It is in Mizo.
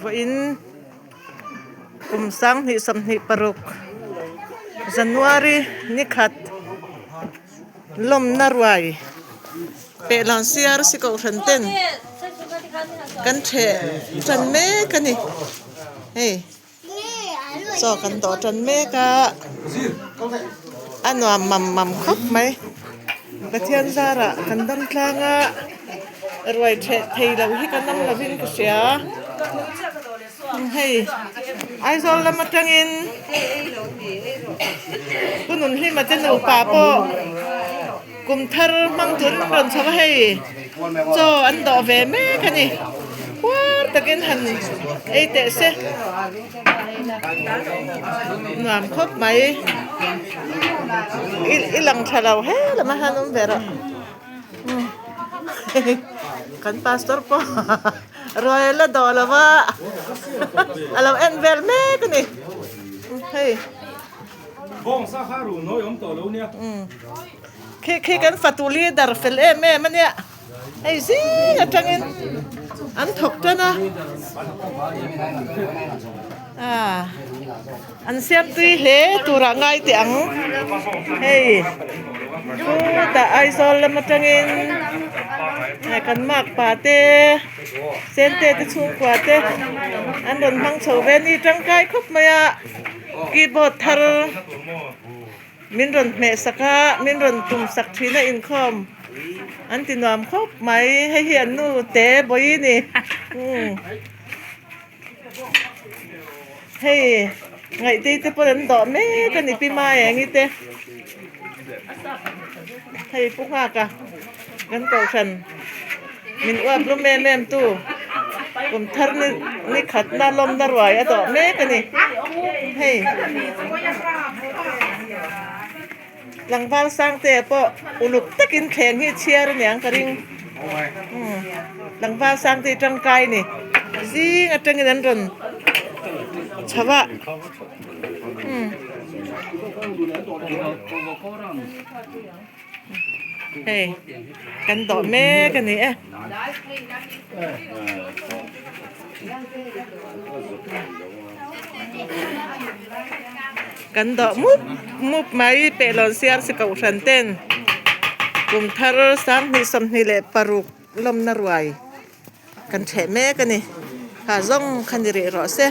Vawiin kum 2026 January nikhat lawmna ruai Pehlawn CRC Kohhran ten kan theh tan mek a ni hei chaw kan dawh tan mek a a nuam mam mam khawp mai Pathian zarah kan dam tlang a ruai theh thei lo hi kan awm lovin ka hria hei Aizawl lam atangin Pu Nunhlima te nupa pawh. Kum thar hmang tun rawn chho a hei chaw an dawh ve mek a ni huar takin han ei teh se nuam khawp mai i lang tha lo he lam a han awm ve rawh kan pastor pawh ruai la dawh lo va a lo en vel mek a ni hei. Bawngsa kha run hawi awm tawh lo nia. Khi khi kan fatu leader fel em em a nia. Hei zing atangin an thawk tan a. Ah an siam tui hle turah ngai teh ang. Hei chutah Aizawl lam atangin kan makpa te Sente te chhungkua te an rawn hmang chho ve a ni tangkai khawp mai a. Keyboard thar min rawn hmeh sak a, min rawn tum sak thin a inkhawm an ti nuam khawp mai. Hei hi an nu te bawi a ni. Hei ngaihtei te pawh an dawh mek a ni pi Maengi te. Hei pu nghak a kan kohhran min uap lum em em tu kum thar ni ni khatna lawmna ruai a dawh mek a ni hei tlangval sangte pawh uluk takin thleng hi chhiar a niang ka ring umm tlangval sangte hi tangkai a ni zing atangin an rawn chho a umm. Hei kan dawh mek a ni e. Kan dawh mup mup mai Pehlawn CRC Kohhran ten kum thar 2026 lawmna ruai kan theh mek a ni. Kha zawng kha ni rih rawh se.